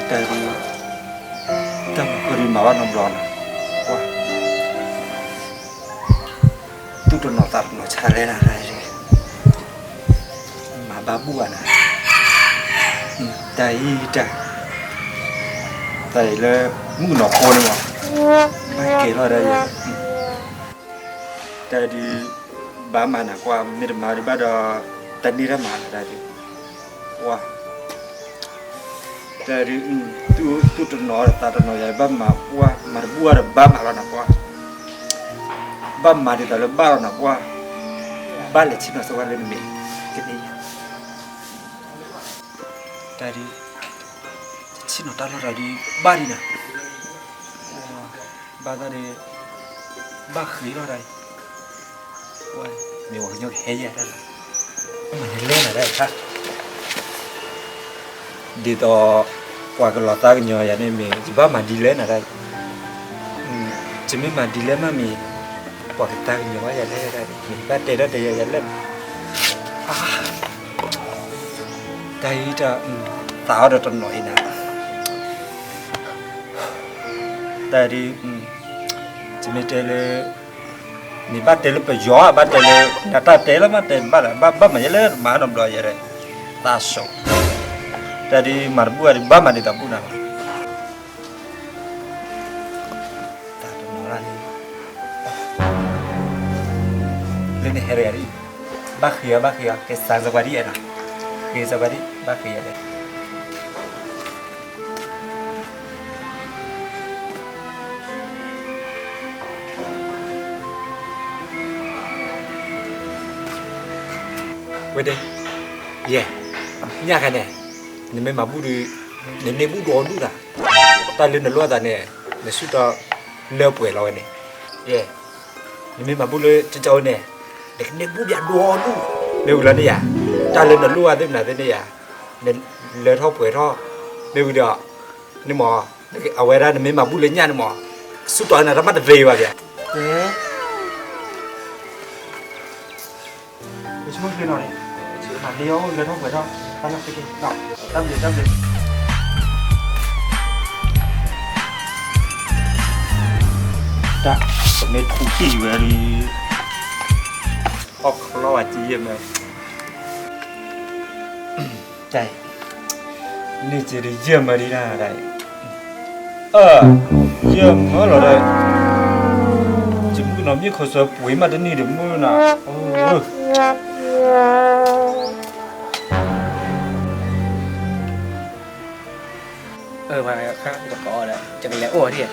တၢ်ဒုး, တၢ်မၤဃီဒုးမၤဘၣ်နီတဘျီနီၤ, ကွၢ်, သူၣ်တနီၤသးတနီၤဆါလဲၣ်နၤ, မၤဘၣ်ဘူၣ်ဘၣ်နၤ, တၢ်အံၤတၢ်, တၢ်အံၤလၢ မုၣ်ကနီၤဖိန့ၣ်မး, ဘၣ်ကဲၤထီၣ်ဒၣ်ယဲ, တၢ်ဒုး, ဘၣ်မၤနၤကွၢ်, မ့ၢ်တမၤဒုးဘၣ်ဒီး, တၢ်န့ၢ်တၢ်မၤနၤတၢ်ဒုး, ကွၢ် တၢ်ဒုး, သူၣ်တနီၤသးတနီၤယၤ ဘၣ်မၤပှၢ်, မၤတဘူၣ်အီၤဒီးဘၣ်မၤလီၤနၤပှၢ်, ဘၣ်မၤဒ်သိးလၢဘၣ်လီၤနၤပှၢ်, ဘၣ်လဲၤဆ့ၣ်နီၤစၢၤဝဲလၢနမဲာ်, ကန့ၣ်, တၢ်ဒုး, ဆ့ၣ်နီၤတၢ်လီၢ်တၢ်ဒုး, ဘၣ်ဒံးနၤ ဘၣ်သးဒီး, ဘၣ်ဃ့လီၤတၢ်အံၤ, မ့ၢ်ပှၤကညီကဟဲယဲၢ်တၢ်လီၤ, မၤနလဲၢ်နၤတၢ်အံၤခါ, ဒ်သိး, ပှၤကလီၤသးကညီၤယၤန့ၣ်မ့ၢ် ယဘၣ်မၤဒ်လဲၣ်နၤတၢ်အံၤ, ယမ့ၢ်မၤဒ်လဲၣ်မးမ့ၢ်, ပှၤကသးကညီၤဘၣ်ယၤလဲၣ်တၢ်အံၤ, မ့ၢ်ဘၣ်တဲထီၣ်တဲယၤယၤလဲၣ်, တၢ်အံၤတၢ်, သးအီၤဒီးတနီၤအံၤနၤ တၢ်ဒုး, ယမ့ၢ်တဲလၢ, မ့ၢ်ဘၣ်တဲလၢပယီၤ ဘၣ်တဲလၢ, နတၢ်တဲလၢမ့ၢ်တဲဘၣ်လၢ ဘၣ်မၤယဲလၢမၤနီတဘျီယဲ, သးစိၤ, တၢ်ဒုးမၤတဘူၣ်အီၤဒုး ဘၣ်မၤဒ်သိးဘူၣ်နၤလီၤ, တၢ်တနီၤလၢန့ၣ်, လၢန့ၣ်ဟဲရဒၣ်အံၤ, ဘၣ်ဃ့အီၤ ဘၣ်ဃ့အီၤ ကဲစၢ်စပၤဒံအဲၣ်နၤ, ဃ့စပၤဒံ ဘၣ်ဃ့အီၤလဲၣ် ဝဲဒၣ်, ယဲ, ညၣ်ခါန့ၣ်, နမ့ၢ်မၤဘူၣ်ဒီး, နန့ၢ်ဘူၣ်ဒီဒူၣ်နၤ, တၢ်လၢနလိၣ်အသးန့ၣ်, နဆူၣ်တီလၢပှဲၤလီၤဝဲန့ၣ်, ယဲ, နမ့ၢ်မၤဘူၣ်လၢကၠီကၠီဝဲန့ၣ်, နကန့ၢ်ဘူၣ်ဘၣ်ဒီဒူၣ်, မ့ၢ်ဝံၤလီၤန့ၣ်ယၤ, တၢ်လၢနလိၣ်အသးသ့ၣ်မနုၤသ့ၣ်န့ၣ်ယၤ, နလၢထီၣ်ပှဲၤထီၣ်, မ့ၢ်ဝံၤဒီး, န့ၣ်မး, အဝဲဒၣ်နမ့ၢ်မၤဘူၣ်လၢညၣ်န့ၣ်မး, ဆူၣ်တီန့ၣ်တၢ်မၤတသ့ဘၣ်ဘၣ်, ယဆိကမိၣ်န့ၣ်, မၤလၢအီၤလၢထီၣ်ပှဲၤထီၣ်, တၢ်လၢသ့ၣ်က့ၤ, တၢ်ဘျုး တၢ်ဘျုး, တၢ်, ပမ့ၢ်ထူးတံၢ်ဝဲလံ, ဟီၣ်ချီဝဲကံယဲၢ်မး, တၢ်, န့ၣ်က့ၤဒီးယဲၢ်မးဒံးနၤတၢ်, အၢ, ယဲၢ်မးလီၤဒီး, ယမုၣ်ကနီၤမ့ၢ်ခီဆၢပှ့ၤမးတန့ၢ်ဒီးမုၣ်နၤ, အၢ, တကိးဒီး ယကလဲၤအိၣ်ဒံး,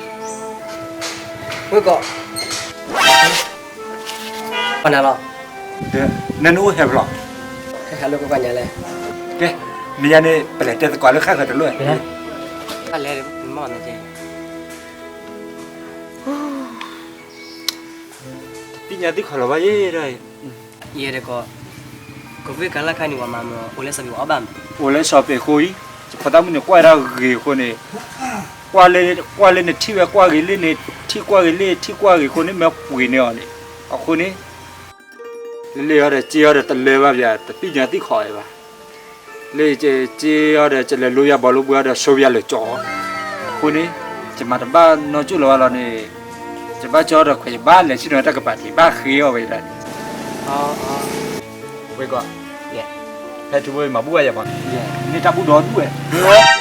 ဝ့ၢ်ကိး, ပနၤလီၤ, နနအိၣ်ဟဲဖဲလဲၣ်, ဟဲလၢကကွၢ်ညါလဲၣ်, ကဲ, မ့ၢ်ယၤန့ၣ် ပလဲၤတဲသကိးလၢဃၣ်ဃၢၤတလိၣ်, တၢ်လဲၤ, မ့ၢ်မ့ၢ်, တသ့ၣ်ညါသ့ၣ်ခီလီၤဘၣ်ယဲၢ်ဒၣ်အံၤ, ယဲၢ်တကိး, ကဝ့ၢ်ကလၢ်ခါန့ၣ် ပှၤမၤမ့ၢ် အိၣ်လၢစီၤပ့းအီၣ်ဘၣ်မး, အိၣ်လၢစီၤပ့းဃိအံၤ, ယဖိသၣ်မုၣ်န့ၣ်ကွၢ်ဒၣ်ဂ့ၤအဃိန့ၣ်, ကွၢ်လၢ, ကွၢ်လၢနထံၣ်ဝဲကွၢ်ဂ့ၤလံန့ၣ်, ထံၣ်ကွၢ်ဂ့ၤလံ ထံၣ်ကွၢ်ဂ့ၤအဃိန့ၣ် မ့ၢ်ပှ့ၤန့ၢ်အီၤန့ၣ်, အဃိန့ၣ် လၢလၢအီၤဒီး က့ၤအီၤဒီးတလၢဘၣ်ပယၤ တသ့ၣ်ညါသ့ၣ်ခီအံၤဘၣ်, လၢယက့ၤအီၤဒီး ကလဲၤလိယၤဘီလိဘှဲအီၤဒီး ဆိယၤလၢာ်ကၠီ, အဃိန့ၣ်, ယမၤတဘၣ်နီကၠိၣ်လၢၤဘၣ်လီၤန့ၣ်, ယဘၣ်ကၠီဒီးခွဲး ယဘၣ်လဲၤဆ့ၣ်နီၤတၢ်ကပၤထံး ဘၣ်ဃ့အီၤဝဲဒၣ်န့ၣ်, ဝ့ၢ်ကိး, ဖဲထူဖိမၤဘူၣ်ဘၣ်ယၤမး, န့ၢ်တၢ်ဘူၣ်ဒီဒူၣ်ဝဲ,